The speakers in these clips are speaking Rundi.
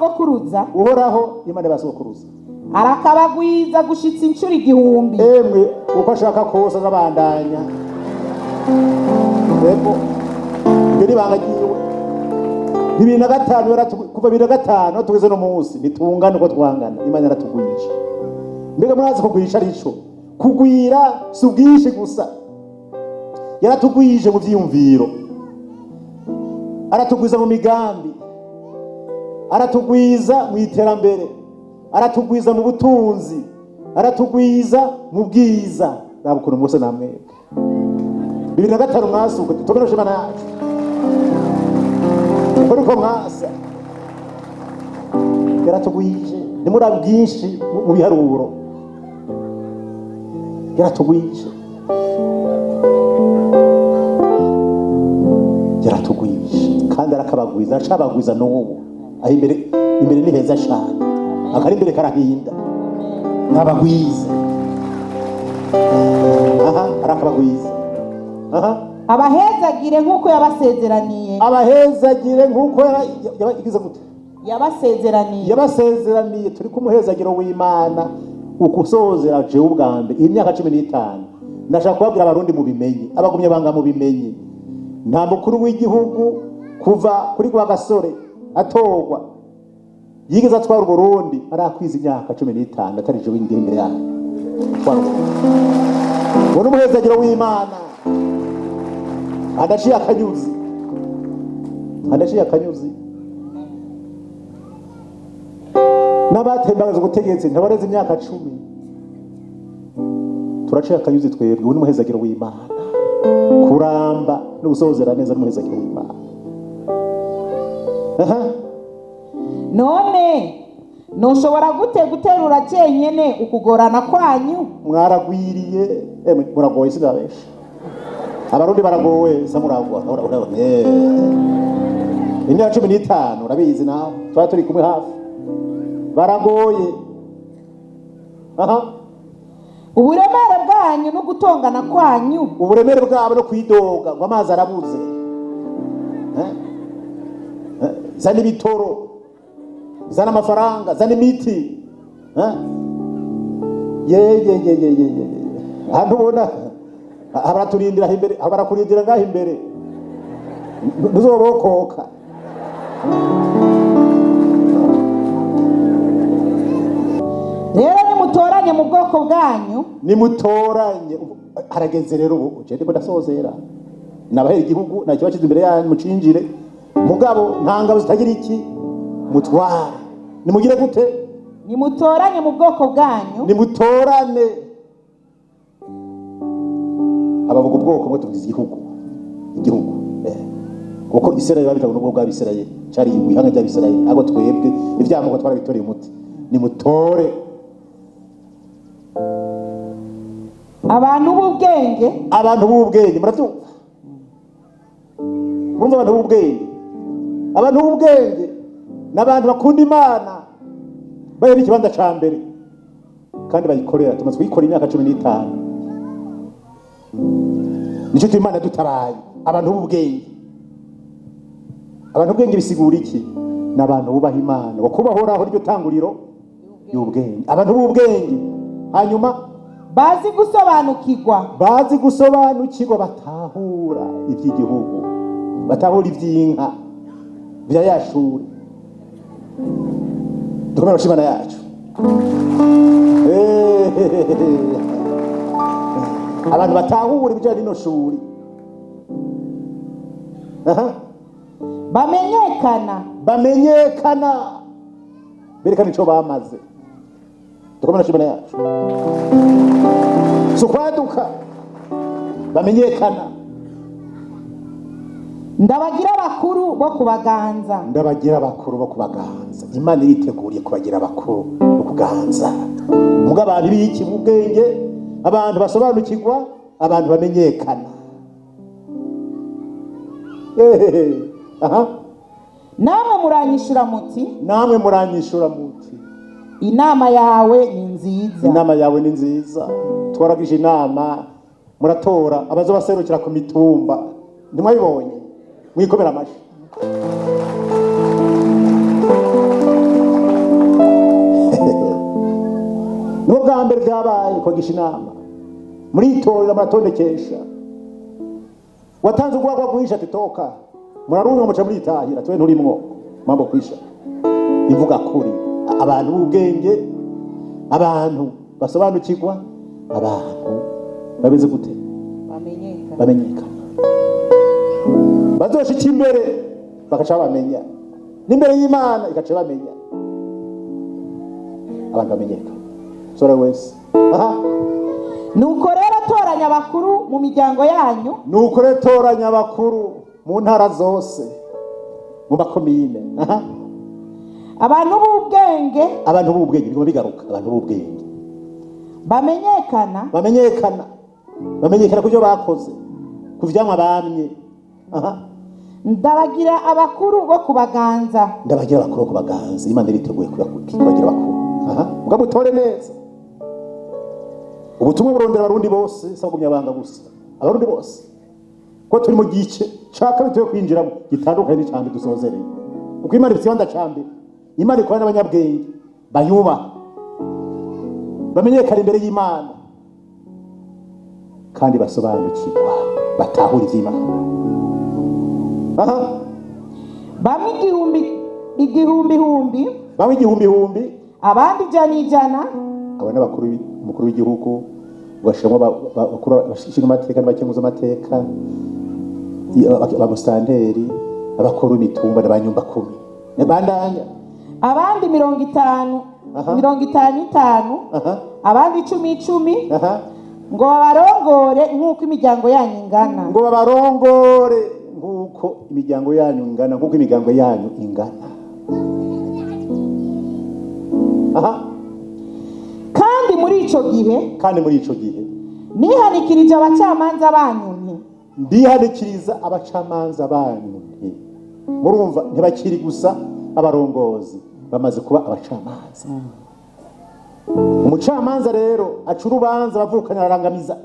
y'abasogokuruza. Uhoraho Imana y'abasogokuruza arakabagwiza gushitsa inshuro 1000. Emwe, uko ashaka kose azabandanya. Yego, iryo ni ibanga ryiwe. 2005 kuva 2005 tugeze no munsi ntitungana uko twangana. Imana yaratugwije. Mbega murazi kugwisha arico? Kugwira si ubwinshi gusa. Yaratugwije mu vyiyumviro, aratugwiza mu migambi, aratugwiza mu iterambere, aratugwiza mu butunzi, aratugwiza mu bwiza. Raba ukuntu mwose namwebwe 2005 mwasuka. Tumenoshe Imana yacu, uko niko mwasa. Yaratugwije, ntimurabe bwinshi mu biharuro. Yaratugwije, yaratugwije kandi arakabagwiza, aracabagwiza n'ubu. Aho imbere, imbere ni heza cane, akari imbere karahinda. Nabagwize, aha arakabagwiza, aha. Abahezagire nk'uko yabasezeraniye. Abahezagire nk'uko yagize gute? Yabasezeraniye. Yabasezeraniye. Turi ku muhezagiro w'Imana. Ukusozera jewe ubwa mbere iyi myaka 15, ndashaka kubabwira Abarundi mubimenye, abagumye banga mubimenye: nta mukuru w'igihugu kuva kuri Rwagasore atorwa yigeze atwara Uburundi arakwiza imyaka 15 atari jewe ngira imbere yayo. Uwo ni umuhezagiro w'Imana. Adaciye akanyuzi, adaciye akanyuzi. N'abatembagaza ubutegetsi ntibareze imyaka 10. Turaciye akanyuzi twebwe. Ubu ni umuhezagiro w'Imana. Kuramba no gusozera neza n'umuhezagiro w'Imana. Aha. None ntushobora gute guterura cyenyene ukugorana kwanyu? Mwaragwiriye. Emwe, muragoye, sinabesha. Abarundi baragowe sa muragwa. Imyaka 15 urabizi nawe, twari turi kumwe hafi. Baragoye, aha. Uburemere bwanyu no gutongana kwanyu. Uburemere bwabo no kwidoga ngo amazi arabuze. Eh? Eh, zana ibitoro, zana amafaranga, zana imiti. Eh? Ye ye ye ye ye ye, ahantu ubona aha baraturindira aho imbere, aho barakurindira ngaho imbere, ntuzobokoka. Rero nimutoranye mu bwoko bwanyu. Nimutoranye. Harageze rero ubu, je ndiko ndasozera. Nabahera igihugu, nta kibazo imbere yanyu, mucinjire. Mugabo nta ngabo zitagira iki mutware. Nimugire gute? Nimutoranye mu bwoko bwanyu. Nimutorane. Abavuga ubwoko mwe tuvuze igihugu, igihugu. Kuko Isirayeli babitaga n'ubwo bw'Abisirayeli, cari ihanga ry'Abisirayeli. Ahubwo twebwe ivy'amoko twarabitoreye umuti. Nimutore abantu b'ubwenge. Abantu b'ubwenge, muravyumva? Murumva abantu b'ubwenge? Abantu b'ubwenge ni abantu bakunda Imana, bahe n'ikibanza ca mbere kandi bayikorera. Tumaze kuyikora imyaka 15, nicyo gituma Imana dutabaye. Abantu b'ubwenge, abantu b'ubwenge bisigura iki? Ni abantu bubaha Imana. Ngo kubahoraho ryo tanguriro y'ubwenge. Abantu b'ubwenge, hanyuma bazi gusobanukirwa. Bazi gusobanukirwa, batahura iby'igihugu, batahura iby'inka bya yashuri. Dukomere Imana yacu. Abantu batahura ibijyanye n'ino shuri. Aha. Bamenyekana. Bamenyekana, berekana icyo bamaze. Dukomere Imana yacu. Si ukwaduka, bamenyekana. Ndabagira abakuru bo kubaganza. Ndabagira abakuru bo kubaganza. Imana iriteguriye kubagira abakuru bo kuganza. Muga abantu b'iki? Ubwenge, abantu basobanukirwa, abantu bamenyekana. Ehehe. Aha. Namwe muranyishura muti: Namwe muranyishura muti: Inama yawe ni nziza. Inama yawe ni nziza. Twaragije inama, muratora abazobaserukira ku mitumba. Ntimwabibonye? Mwikomera amashi. Niho bwa mbere byabaye kubagisha inama, muritorera, muratondekesha. Watanze urwagwa rwinshi ati toka, murarunywa, muca muritahira, twe nturimwo. Mambo kwisha. Ivuga kuri abantu b'ubwenge, abantu basobanukirwa, abantu babeze gute? Bamenyekana. Bamenyekana, bazoshika imbere bagaca bamenya, n'imbere y'Imana igaca bamenya. Abantu bamenyekana sora wese. Aha. Nuko rero toranya abakuru mu miryango yanyu. Nuko rero toranya abakuru mu ntara zose, mu makomine. Aha. Abantu b'ubwenge. Abantu b'ubwenge, biguma bigaruka, abantu b'ubwenge. Bamenyekana. Bamenyekana, bamenyekana ku byo bakoze, ku vyamwa bamye. Aha. Ndabagira abakuru bo kubaganza. Ndabagira abakuru bo kubaganza. Imana iriteguye kubagira abakuru. Aha, ubwo mutore neza ubutumwa burondera Abarundi bose, si abagumyabanga gusa, Abarundi bose, ko turi mu gice ca kabiri tugiye kwinjiramo gitandukanye n'icambere dusozereye, kuko Imana ifite ikibanza ca mbere. Imana ikora n'abanyabwenge bayubaha, bamenyekana imbere y'Imana kandi basobanukirwa, batahura ivy'Imana. Aha. Bamwe igihumbi igihumbi-humbi. Bamwe igihumbi-humbi. Abandi ijana ijana. Aba n'abakuru umukuru w'igihugu, ugashiramo abakuru bashinga amateka n'abakenguza amateka, ba musitanteri, abakuru b'imitumba n'abanyumbakumi, bandanya. Abandi 50. Aha. 50 itanu. Aha. Abandi icumi icumi. Aha. Ngo babarongore nk'uko imiryango yanyu ingana. Ngo babarongore nk'uko imiryango yanyu ingana, nk'uko imiryango yanyu ingana. Aha. Kandi muri ico gihe, kandi muri ico gihe, nihanikirije abacamanza banyu nti: Ndihanikiriza abacamanza banyu nti. Murumva, ntibakiri gusa abarongozi, bamaze kuba abacamanza. Umucamanza rero aca urubanza abavukana, ararangamiza.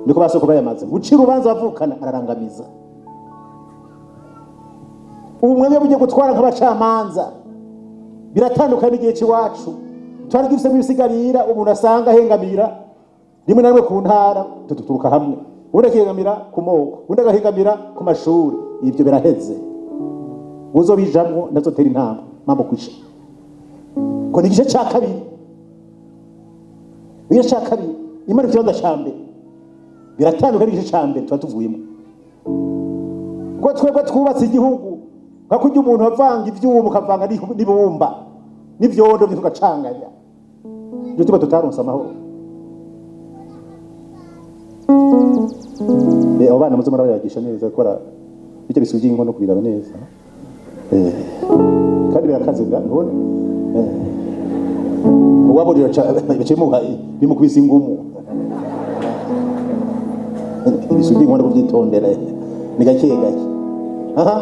Niko basoko bayamaze guca urubanza abavukana, ararangamiza. Ubu mwebwe bugiye gutwara nk'abacamanza, biratandukanye n'igihe cy'iwacu twari dufisemo ibisigarira. Umuntu asanga ahengamira rimwe na rimwe ku ntara, tuturuka hamwe, ubundi akihengamira ku moko, ubundi agahengamira ku mashuri. Ibyo biraheze. Uzobijamwo ndazotera intambwe. Mambo kwisha ko ni igice cya kabiri, igice cya kabiri Imana ikibanza cya mbere, biratandukanye n'igice cya mbere tuba tuvuyemo, ko twebwe twubatse igihugu nka kurya umuntu avanga ivyuma, ukavanga n'ibumba n'ivyondo, tugacanganya. Ibyo tuba tutaronse amahoro. Abo bana muze murabayagisha neza, gukora bijya bisubiye inkono kubiraba neza. Kandi birakaze ga ntubona. Uwaburira bacimuha bimukubise ingumu. Ibisubiye inkono kubyitondera ni gake gake. Aha.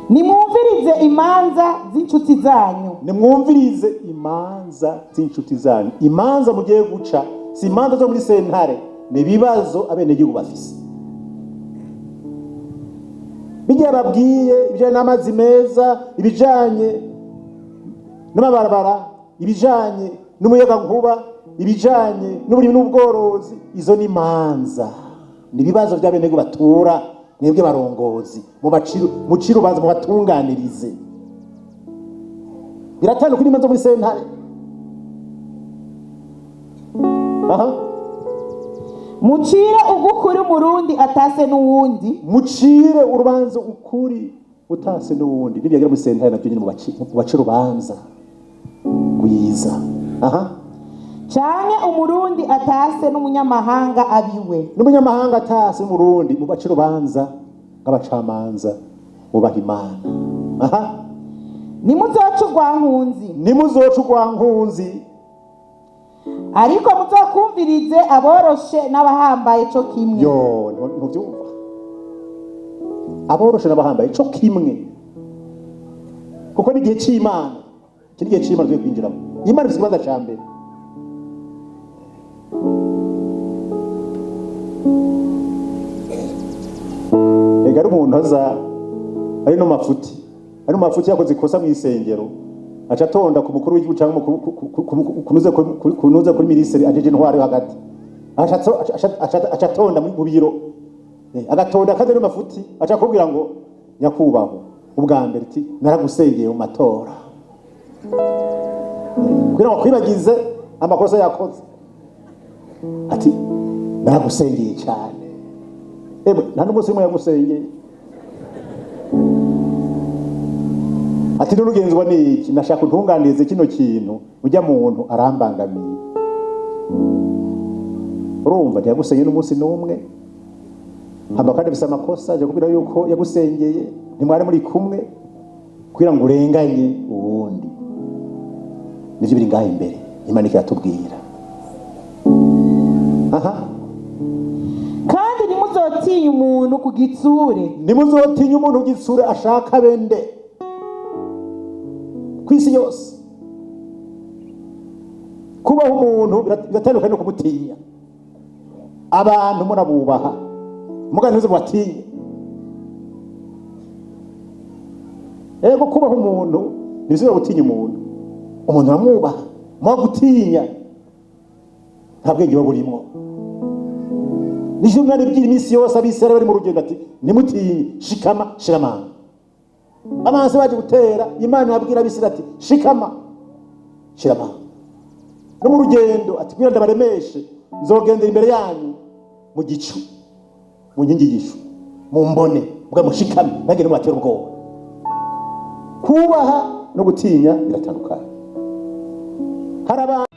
Nimwumvirize imanza z'inshuti zanyu. Nimwumvirize imanza z'inshuti zanyu. Imanza mugiye guca si imanza zo muri sentare, ni ibibazo abenegihugu bafise. Bijya babwiye ibijyanye n'amazi meza, ibijyanye n'amabarabara, ibijyanye n'umuyagankuba, ibijyanye n'uburimyi n'ubworozi, izo ni imanza, ni ibibazo by'abenegihugu batura. Mwebwe barongozi, mucire urubanza, mubatunganirize. Biratandukanye n'imanza muri sentare. Aha. Mucire ugukuri Umurundi atase n'uwundi. Mucire urubanza ukuri utase n'uwundi. Nibyagera muri sentare nabyo nyine mubace urubanza rwiza. Aha. Canke Umurundi atase n'umunyamahanga abiwe. N'umunyamahanga atase n'Umurundi, mubace urubanza nk'abacamanza bubaha Imana. Aha. Nimuzoca urwankunzi. Nimuzoca urwankunzi. Ariko muzokumvirize aboroshe n'abahambaye co kimwe. Yo, ntubyumva, aboroshe n'abahambaye co kimwe, kuko ni igihe c'Imana. Iki ni igihe c'Imana tugiye kwinjiramo. Imana ifite ikibanza ca mbere. Ega ari umuntu aza ari no mafuti, ari mu mafuti, yakoze ikosa mu isengero. Aca atonda ku mukuru w'igihugu cyangwa kunuze kunuze kuri minisitiri ajeje intwaro yo hagati, aca atonda mu biro, agatonda akaze n'amafuti, aca akubwira ngo: "Nyakubahwa, ubwa mbere ati naragusengeye mu matora," kugira ngo akwibagize amakosa yakoze. Ati: "Naragusengeye cyane." Emwe, nta n'umunsi umwe yagusengeye. Ati: "N'urugenzwa ni iki? Nashaka untunganirize kino kintu, ujya muntu arambangamiye." Urumva, ntiyagusengeye n'umunsi n'umwe. Hama kandi bisa amakosa aje kubwira yuko yagusengeye, ntimwari muri kumwe, kugira ngo urenganye uwundi. Nivyo biri ngaha imbere, Imana ikiratubwira aha. Kandi ntimuzotinye umuntu ku gitsure. Ntimuzotinye umuntu gitsure, ashaka bende ku isi yose. Kubaho umuntu biratandukanye no kumutinya. Abantu murabubaha, muga ntimuze mubatinye. Ego, kubaho umuntu ntibisubira gutinya umuntu. Umuntu uramwubaha, muba gutinya nta bwenge buba burimwo. Nicyo umwana ibwira iminsi yose Abisirayeli bari mu rugendo, ati: "Ntimutinye, shikama, shira amanga." Abansi baje gutera, Imana yabwira Abisirayeli ati: "Shikama, shira amanga." No mu rugendo ati: "Kugira ndabaremeshe, nzogendera imbere yanyu mu gicu, mu nkingi y'igicu, mu mbone bwa mushikame, ntagende mubatera ubwoba." Kubaha no gutinya biratandukanye. Hari abantu